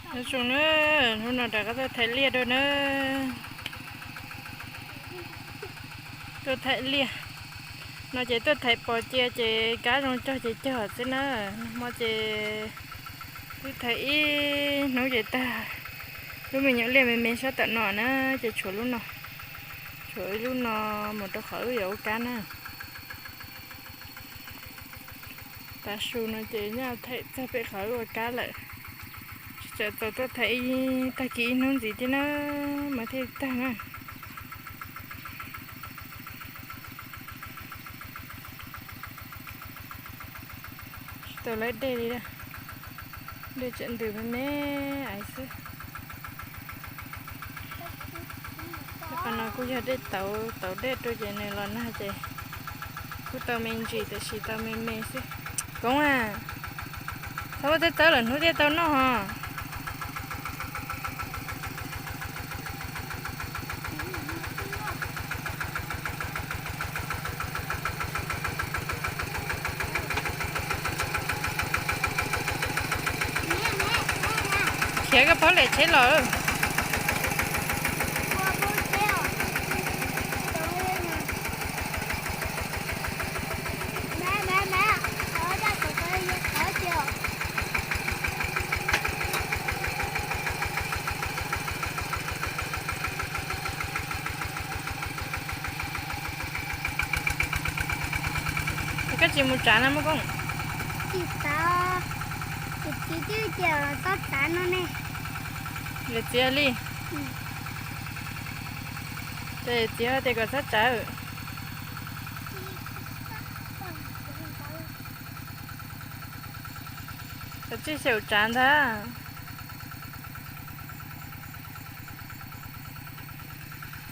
Nyob zoo na, hnub no rov qab tuaj thaiv liaj dua na. Tuaj thaiv liaj no ces tuaj thaiv pos cia ces kab zoo cog ces cog xwb na. Nag hmo ces twb thaiv ib hnub ces tag. Lub me nyuam liaj me me sab tom no na, ces tshuav lub no, tshuav ib lub no mus rau qhov wb yuav ua kab na. Tav su no ces nyaj thaiv txog pem qhov wb ua kab lawm. Tseem txaus tuaj thaiv tag kis ib hnub ntxiv thiab na, mas thiaj tag na. Tsis tau laib dej li, dej tseem ntws me me ais xwb. Qhov no kuj yog dej tauv, tauv dej rau ces nws los nag ces kuj tau me ntsis tiam sis tau me me xwb. Koob a, txhob muab txawb txawb lawm hnub thiaj tau noj hos. Khiav koj pab lem tsheb los. Koj tsis mus tsav na Muaj Koob? Tsis tau, kuv txiv twb cia txhob tsav no ne. Yawm txiv li? Ces yawm txiv hais tias kom txhob tsav. Kav tsij xyaum tsav ntag.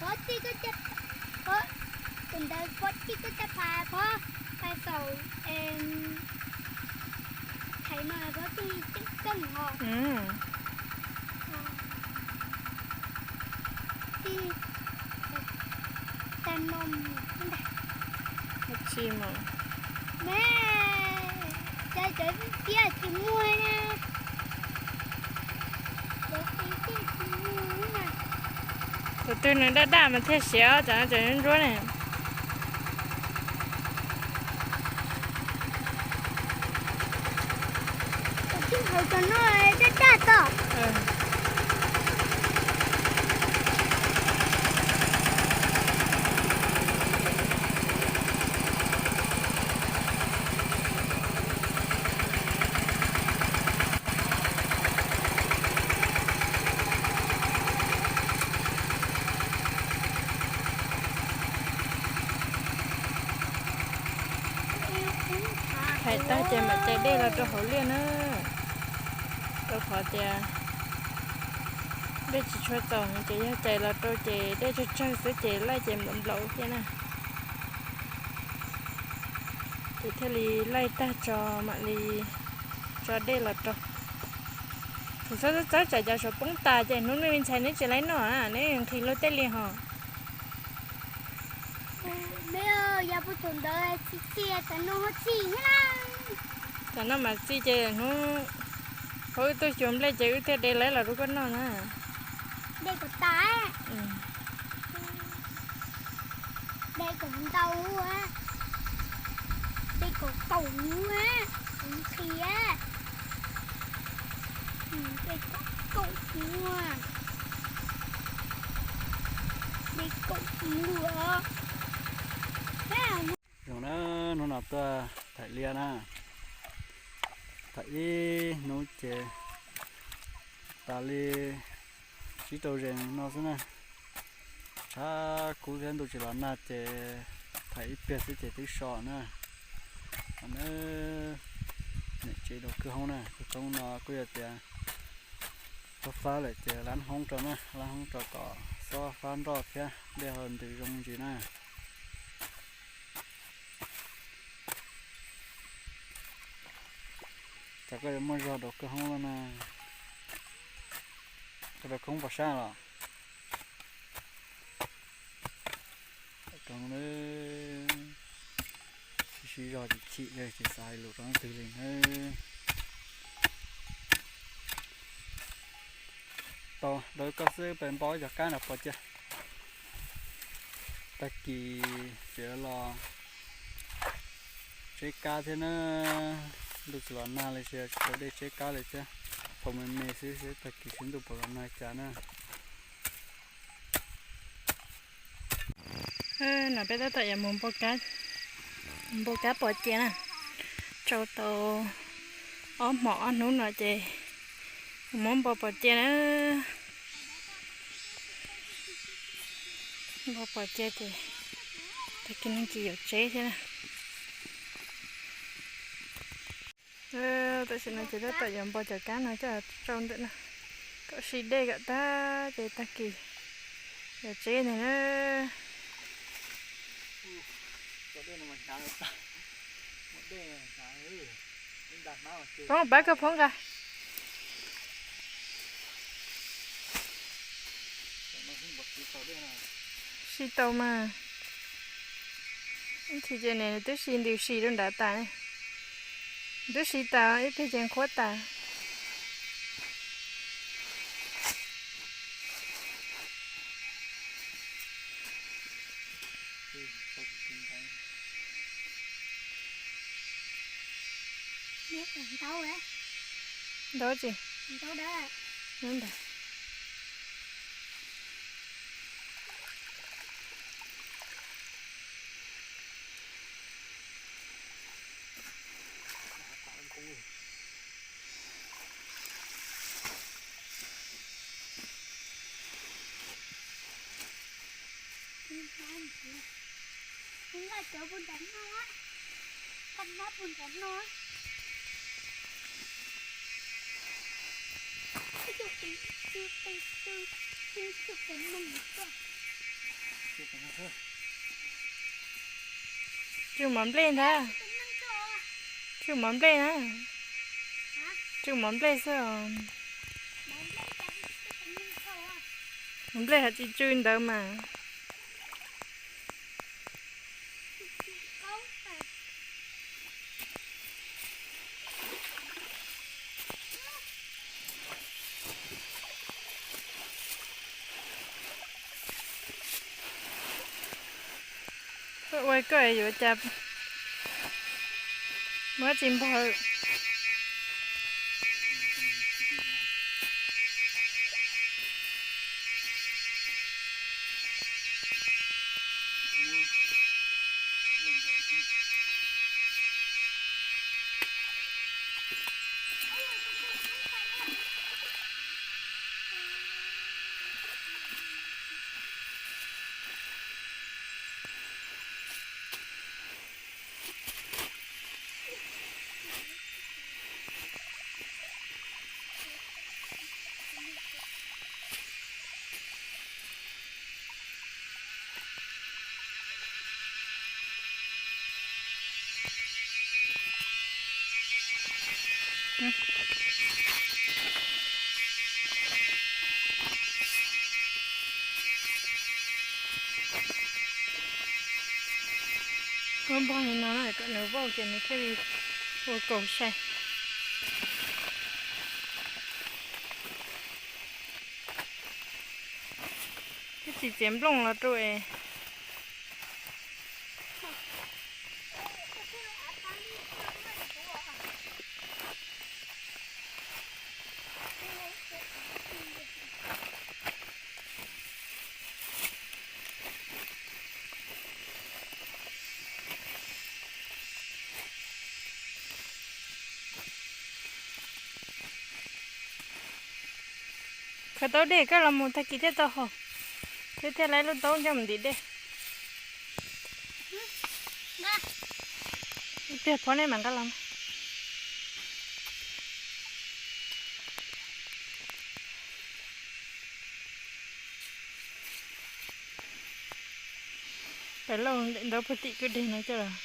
Phob tij koj caj, phob, tus ntawd phob tij koj caj pas, phob pais saum thaiv no phob tij ceeb keej hos. Tij tag no mus ntag. Tsis mus. Me, cov cov tiab tsis muaj na. Cov tiab tsis muaj na. Tus twg nws daj daj mas thiaj siav, cov no cov ntsuab ntsuab ne. Cov tij hauv cov no daj daj tod. Thaiv tag ces mam cais dej los rau hauv liaj na. Rau qhov tias dej tsis tshua txaus heev ces yog cais los rau ces dej tsawg tsawg xwb ces laij ces nplaum nplaum thiab na. Ces thiaj li laij tag tso mam li tso dej los rau. Thaum txhob txawb tsam cov saum poob tas ces hnub nej me ntxhais neb tsis laij noj, neb nqhis luag tej li hos. Me, yog puag thaum ntawd txi txi tam no ho txi thiab na. Tam no mas txi ces hnub qhov wb tuaj xyuas nplej ces wb thiaj de laib los rau koj noj na. De kom tas. De kom ntau, de kom kaum hnub, kuv nqhis, de kom kaum hnub, de kaum hnub lawm. Zoo na, hnub no tuaj thaiv liaj na, thaiv ib hnub ces tas li tsib rau zes no xwb na. Tshav kub thiab ntuj tsis los nag ces thaiv ib pliag xwb ces twb so na. Niam tsev dua kwj hoob na, kwj hoob no kuj yog tias txhob fab lawm ces lab hoob rau na, lab hoob rau kom xob fab nroj thiab dej ho ntws zoo ntsis na. Cas koj yuav muaj zog dua kwj hoob lawm na, koj dua kwj hoob pos sab los. Roob sib sib zog chim chim ces xav hais lus rau leej twg li na. Tau, ntawd koj xwb pes npau cov kab nram pov cia. Tag kis tseem los tseb kab thiab na. Ntuj tsis los nag li, tsis tau dej tseb kab li thiab. Thaum me me xwb, tag kis sib ntuj puas los nag cas na. No peb tab tom yuav mus npau kab pov cia na. Tsau tau ob hmos ob hnub no ces mus muab npau pov cia na. Npau pov cia ces tag kis neeg tsis yuav tseb thiab na. Tam sim no ces tab tom yuav npau cov kab no coj tsau ntawm no kom sib dej kom tag ces tag kis yuav tseb ntag na. Poob pab koj poob nqa. Sib tau mas. Ib chim ces nws twb sib ntws si rau nrad tas ne. Twb sib tas ib pliag ces nqhuab tas. Ntau tsis? Ntau. Tsum mov nplej ntag. Tsum mov nplej na. Tsum mov nplej xwb os. Mov nplej hais tsis tsw ntawd mas. Koj ua koj yuav cas muab tsis npog. Muab npog li no kom nws vau ces nws thiaj li ua kaus sai. Twb tsis txiav nplooj los rau es. Khaws taub dej koj los mus tag kis thiaj tau haus, thiab thiaj lab lub taub coj mus ntim dej. Tiag phob nej mam nqa los. Pem lauj, ntawd puag tim kwj deg no coj los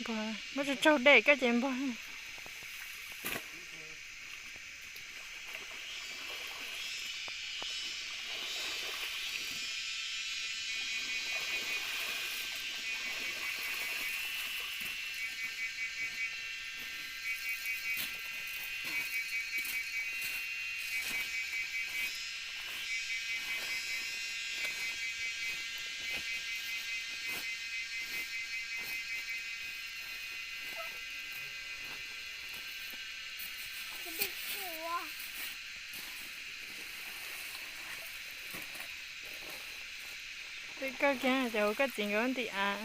npog, muab tsaug tsaug dej koj ces npog. Koj kiag, cov huv koj txiv nkawd ntim av.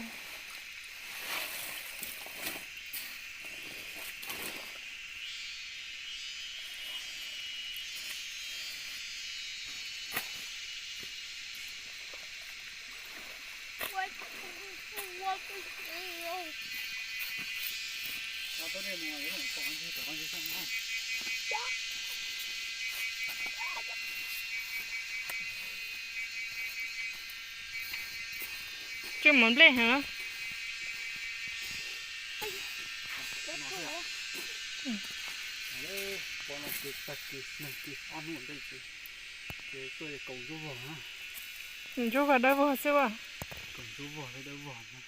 Tsuj mus nplej heev los? Pom no ces tag kis neeg kis ob hnub ntej ces, ces tuaj kaum ntsuab vog na. Ntsuab vog dawb vog xwb as. Kaum ntsuab vog thiab dawb vog na.